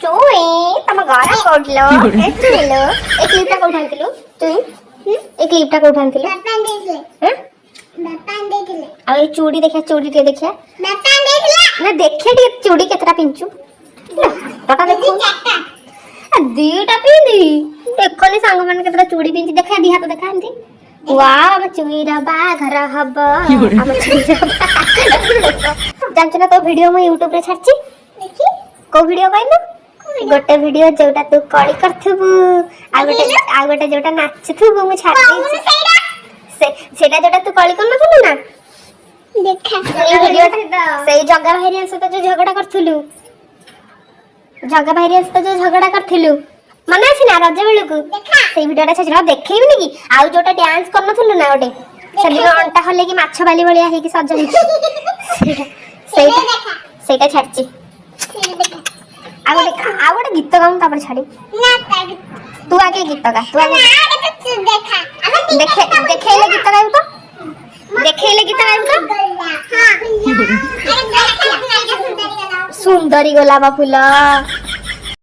ଚୁଇଁ, ତମ ଘର କୋଉଠି ଲୋ? ଏ ଚୁଇଁ ଲୋ, ଏ କ୍ଲିପଟା କୋଉଠି ଆଣିଥିଲୁ ଚୁଇଁ? ଏ କ୍ଲିପଟା କୋଉଠି ଆଣିଥିଲୁ? ବାପା ଦେଇଥିଲେ। ହେଁ? ବାପା ଦେଇଥିଲେ। ଆଉ ଏଇ ଚୁଡ଼ି ଦେଖିଆ, ଚୁଡ଼ି ଟିକେ ଦେଖିଆ। ବାପା ଦେଇଥିଲା। ନା, ଦେଖିଆ ଟିକେ ଚୁଡ଼ି କେତେଟା ପିନ୍ଧଛୁ। ହାତଟା ଦେଖୁ। ଚାରିଟା। ଆ, ଦିଟା ପିନ୍ଧି ଦେଖନି ସାଙ୍ଗମାନେ କେତେଟା ଚୁଡ଼ି ପିନ୍ଧି। ଦେଖା, ଦି ହାତ ଦେଖା ଏମିତି। ୱାଓ, ଆମ ଚୁଇଁର ବାହାଘର ହବ, ଆମ ଚୁଇଁର ବାହାଘର। ଜାଣିଛୁ ନା, ତୋ ଭିଡିଓ ମୁଁ ୟୁଟ୍ୟୁବରେ ଛାଡିଛି। ଦେଖି। କୋଉ ଭିଡିଓ କହିଲୁ? ଗୋଟେ ଭିଡିଓ ଯୋଉଟା ତୁ କଳି କରିଥିବୁ, ଆଉ ଗୋଟେ ଯୋଉଟା ନାଚୁଥିବୁ, ମୁଁ ଛାଡି କହୁନୁ। ଦେଇଛି। ସେଇଟା। ସେଇଟା ଯୋଉଟା ତୁ କଳି କରିନଥିଲୁ ନା? ଦେଖା। ସେଇ ଭିଡିଓଟା, ସେଇ ଜଗା ଭାଇରିଆ ସହିତ ଯୋଉ ଝଗଡା କରିଥିଲୁ, ଜଗା ଭାଇରିଆ ସହିତ ଯୋଉ ଝଗଡା କରିଥିଲୁ, ମନେ ଅଛି ନା, ରଜ ବେଳକୁ? ଦେଖା। ସେଇ ଭିଡିଓଟା ଛାଡି ଦେଖେଇବିନି କି? ଆଉ ଯୋଉଟା ଡ୍ୟାନ୍ସ କରିନଥିଲୁ ନା ଗୋଟେ ସେଦିନ, ଅଣ୍ଟା ହଲେଇକି ମାଛ ବାଲି ଭଳିଆ ହେଇକି ସଜ ହେଇକି, ସେଇଟା ସେଇଟା ଦେଖା। ସେଇଟା ଛାଡିଛି। ସେଇଟା ଦେଖା। ଆଉ ଗୋଟେ ଗୀତ ଗାଉନୁ, ତାପରେ ଛାଡି। ନା, ତା ତୁ ଆଗେ ଗୀତ ଗା, ତୁ ଆଗେ। ନା, ଆଗେ ତୁ ଦେଖା। ଆମେ ଦେଖେ, ଦେଖେଇଲେ ଗୀତ ଗାଇବୁ ତ? ଦେଖେଇଲେ ଗୀତ ଗାଇବୁ ତ? ହଁ, ଆରେ ଦେଖା, ସୁନ୍ଦରୀ। ସୁନ୍ଦରୀ ଗୋଲାପ ଫୁଲ।